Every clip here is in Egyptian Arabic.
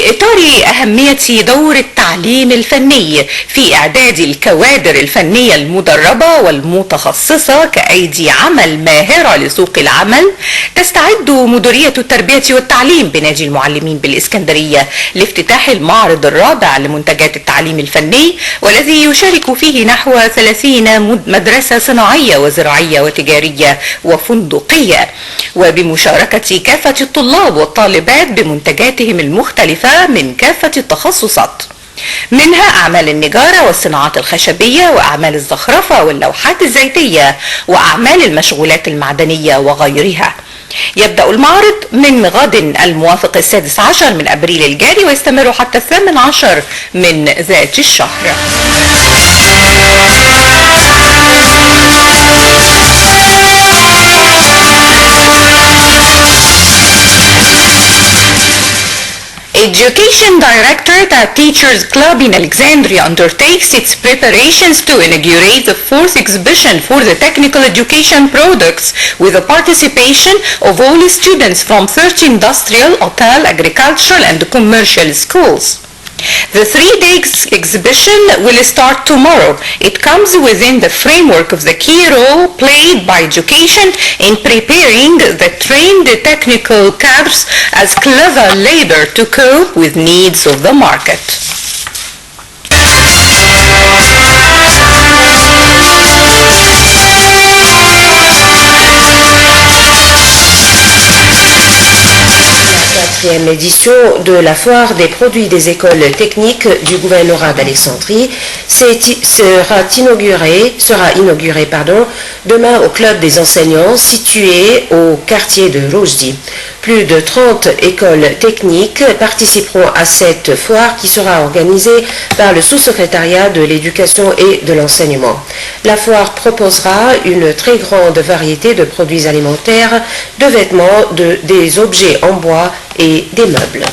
في إطار أهمية دور التعليم الفني في إعداد الكوادر الفنية المدربة والمتخصصة كأيدي عمل ماهرة لسوق العمل، تستعد مديرية التربية والتعليم بنادي المعلمين بالإسكندرية لافتتاح المعرض الرابع لمنتجات التعليم الفني، والذي يشارك فيه نحو 30 مدرسة صناعية وزراعية وتجارية وفندقية، وبمشاركة كافة الطلاب والطالبات بمنتجاتهم المختلفة من كافة التخصصات، منها أعمال النجارة والصناعات الخشبية وأعمال الزخرفة واللوحات الزيتية وأعمال المشغولات المعدنية وغيرها. يبدأ المعرض من غد الموافق 16 من أبريل الجاري ويستمر حتى 18 من ذات الشهر. Education Directorate at Teachers Club in Alexandria undertakes its preparations to inaugurate the fourth exhibition for the technical education products with the participation of all students from 30 industrial, hotel, agricultural and commercial schools. The three-day exhibition will start tomorrow. It comes within the framework of the key role played by education in preparing the trained technical cadres as clever labor to cope with needs of the market. Quatrième édition de la foire des produits des écoles techniques du gouvernorat d'Alexandrie sera inaugurée demain au club des enseignants situé au quartier de Rochdi. Plus de 30 écoles techniques participeront à cette foire qui sera organisée par le sous-secrétariat de l'éducation et de l'enseignement. La foire proposera une très grande variété de produits alimentaires, de vêtements, des objets en bois et des meubles.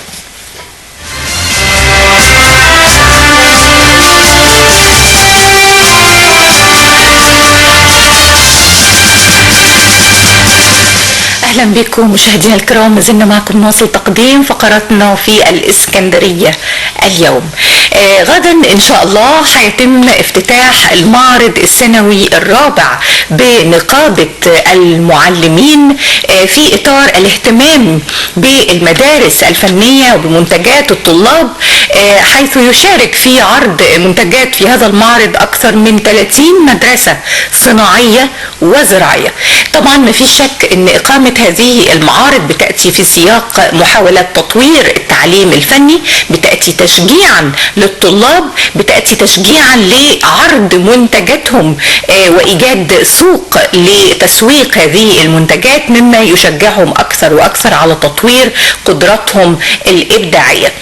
أهلا بكم مشاهدينا الكرام، ما زلنا معكم نواصل تقديم فقراتنا في الإسكندرية اليوم. غدا إن شاء الله هيتم افتتاح المعرض السنوي الرابع بنقابة المعلمين في إطار الاهتمام بالمدارس الفنية وبمنتجات الطلاب، حيث يشارك في عرض منتجات في هذا المعرض أكثر من 30 مدرسة صناعية وزراعية. طبعا ما فيش شك أن إقامة هذه المعارض بتأتي في سياق محاولات تطوير التعليم الفني، بتأتي تشجيعا للطلاب، بتأتي تشجيعا لعرض منتجاتهم وإيجاد سوق لتسويق هذه المنتجات، مما يشجعهم أكثر وأكثر على تطوير قدراتهم الإبداعية.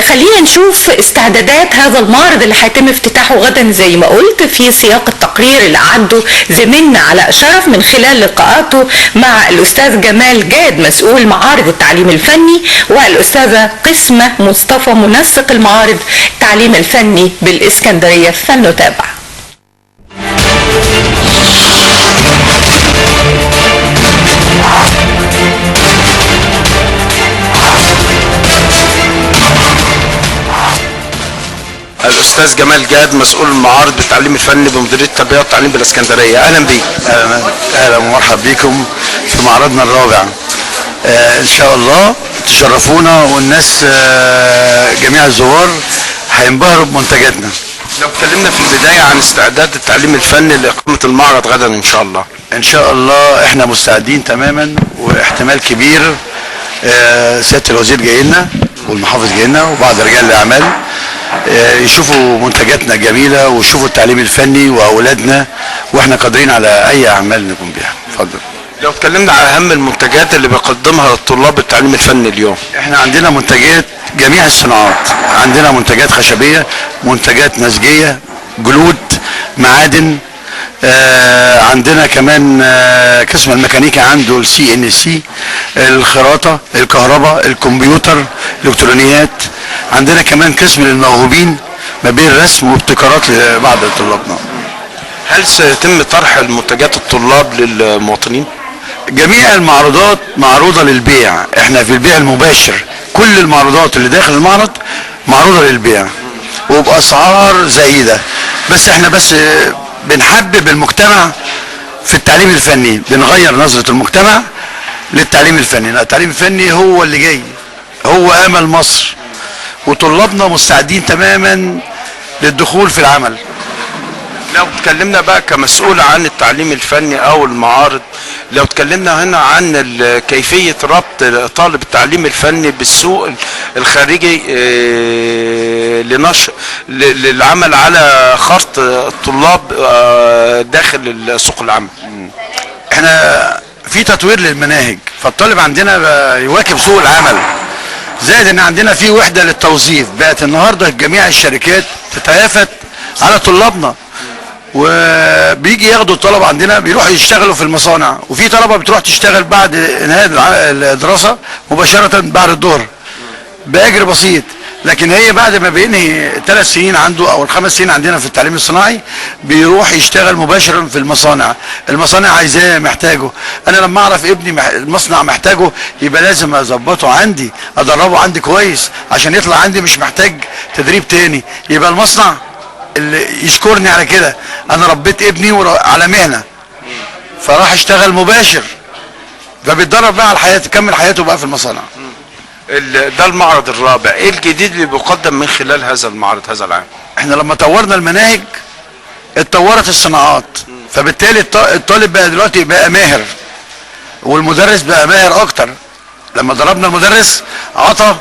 خلينا نشوف استعدادات هذا المعرض اللي هيتم افتتاحه غدا زي ما قلت في سياق التقرير اللي أعده زميلنا علاء شرف من خلال لقاءاته مع الأستاذ جمال جاد مسؤول معارض التعليم الفني، والأستاذة قسمة مصطفى منسق المعارض التعليم الفني بالإسكندرية. فلنتابع. الأستاذ جمال جاد مسؤول المعارض بالتعليم الفني بمديرية التربية والتعليم بالإسكندرية، أهلا بيك. أهلا ومرحبا بكم في معرضنا الرابع. إن شاء الله تشرفونا، والناس جميع الزوار هينبهروا بمنتجاتنا. لو اتكلمنا في البداية عن استعداد التعليم الفني لإقامة المعرض غدا إن شاء الله. إن شاء الله إحنا مستعدين تماما، واحتمال كبير سيادة الوزير جاي لنا والمحافظ جاي لنا وبعض رجال الأعمال يشوفوا منتجاتنا الجميلة ويشوفوا التعليم الفني وأولادنا، وإحنا قادرين على أي أعمال نقوم بيها. اتفضل. لو اتكلمنا على أهم المنتجات اللي بيقدمها الطلاب التعليم الفني اليوم. إحنا عندنا منتجات جميع الصناعات، عندنا منتجات خشبية، منتجات نسجية، جلود، معادن، عندنا كمان قسم الميكانيكا عنده الCNC، الخراطة، الكهرباء، الكمبيوتر، الالكترونيات. عندنا كمان قسم للموهوبين ما بين رسم وابتكارات لبعض طلابنا. هل سيتم طرح المنتجات الطلاب للمواطنين؟ جميع المعروضات معروضة للبيع، احنا في البيع المباشر، كل المعروضات اللي داخل المعرض معروضة للبيع وباسعار زايدة، بس احنا بس بنحبب المجتمع في التعليم الفني، بنغير نظره المجتمع للتعليم الفني. التعليم الفني هو اللي جاي، هو امل مصر، وطلابنا مستعدين تماما للدخول في العمل. لو اتكلمنا بقى كمسؤول عن التعليم الفني او المعارض، لو اتكلمنا هنا عن كيفية ربط طالب التعليم الفني بالسوق الخارجي لنشر للعمل على خرط الطلاب داخل سوق العمل. احنا في تطوير للمناهج، فالطالب عندنا يواكب سوق العمل، زائد ان عندنا في وحدة للتوظيف. بقت النهارده جميع الشركات تتهافت على طلابنا، وبيجي ياخدوا الطلبة عندنا بيروحوا يشتغلوا في المصانع، وفي طلبه بتروح تشتغل بعد انهاء الدراسة مباشرة بعد الظهر باجر بسيط، لكن هي بعد ما بينهي 3 سنين عنده او 5 سنين عندنا في التعليم الصناعي بيروح يشتغل مباشرة في المصانع. المصانع عايزاه، محتاجه. انا لما اعرف ابني المصنع محتاجه يبقى لازم اظبطه عندي، ادربه عندي كويس عشان يطلع عندي مش محتاج تدريب تاني. يبقى المصنع اللي يشكرني على كده، انا ربيت ابني على مهنة فراح اشتغل مباشر، فبيتدرب بقى على حياته، كمل حياته بقى في المصانع. ده المعرض الرابع، ايه الجديد اللي بيقدم من خلال هذا المعرض هذا العام؟ احنا لما طورنا المناهج اتطورت الصناعات، فبالتالي الطالب بقى دلوقتي بقى ماهر، والمدرس بقى ماهر اكتر. لما ضربنا المدرس عطى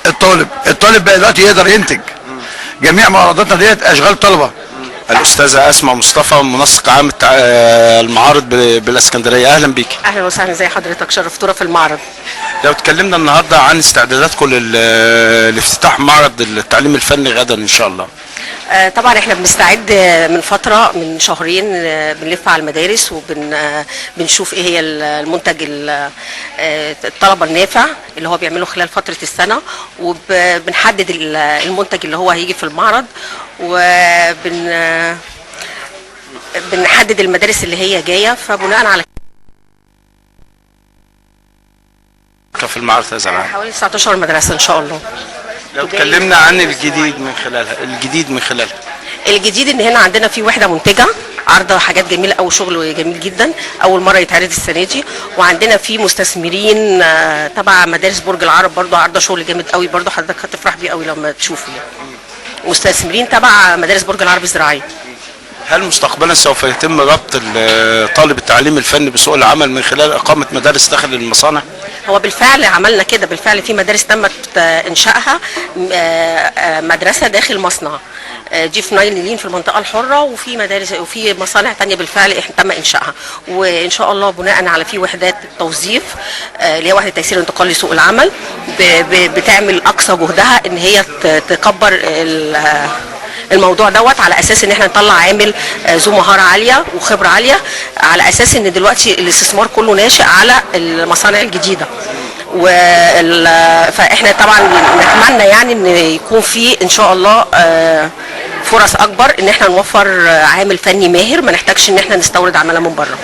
الطالب، الطالب بقى دلوقتي يقدر ينتج. جميع معارضاتنا ديت اشغال طلبه. الاستاذة اسماء مصطفى، منسق عام المعارض بالاسكندرية، اهلا بيك. اهلا وسهلا، زي حضرتك، شرفتونا في المعرض. لو اتكلمنا النهارده عن استعداداتكم لافتتاح معرض التعليم الفني غدا ان شاء الله. طبعا احنا بنستعد من فترة، من شهرين بنلف على المدارس وبنشوف ايه هي المنتج الطلبة النافع اللي هو بيعمله خلال فترة السنة، وبنحدد المنتج اللي هو هيجي في المعرض، وبنحدد المدارس اللي هي جاية، فبناء على في المعرض هذا العام حوالي 19 مدرسه ان شاء الله. لو اتكلمنا عن الجديد من خلالها، الجديد من خلالها الجديد ان هنا عندنا في وحده منتجه عارضه حاجات جميلة او شغل جميل جدا اول مرة يتعرض السنة دي، وعندنا في مستثمرين تبع مدارس برج العرب برضو عارضه شغل جامد قوي، برضو حضرتك هتفرح بيه قوي لما تشوفه يعني. مستثمرين تبع مدارس برج العرب الزراعية. هل مستقبلا سوف يتم ربط طالب التعليم الفني بسوق العمل من خلال اقامه مدارس داخل المصانع؟ هو بالفعل عملنا كده، بالفعل في مدارس تمت انشائها مدرسه داخل مصنع، دي في نايل نيلين في المنطقة الحرة، وفي مدارس وفي مصانع ثانية بالفعل تم انشائها، وان شاء الله بناء على في وحدات التوظيف اللي هي وحده تيسير الانتقال لسوق العمل بتعمل اقصى جهدها ان هي تكبر الموضوع دوت، على اساس ان احنا نطلع عامل ذو مهارة عالية وخبره عالية، على اساس ان دلوقتي الاستثمار كله ناشئ على المصانع الجديدة. فاحنا طبعا نتمنى يعني ان يكون في ان شاء الله فرص اكبر ان احنا نوفر عامل فني ماهر، ما نحتاجش ان احنا نستورد عماله من بره.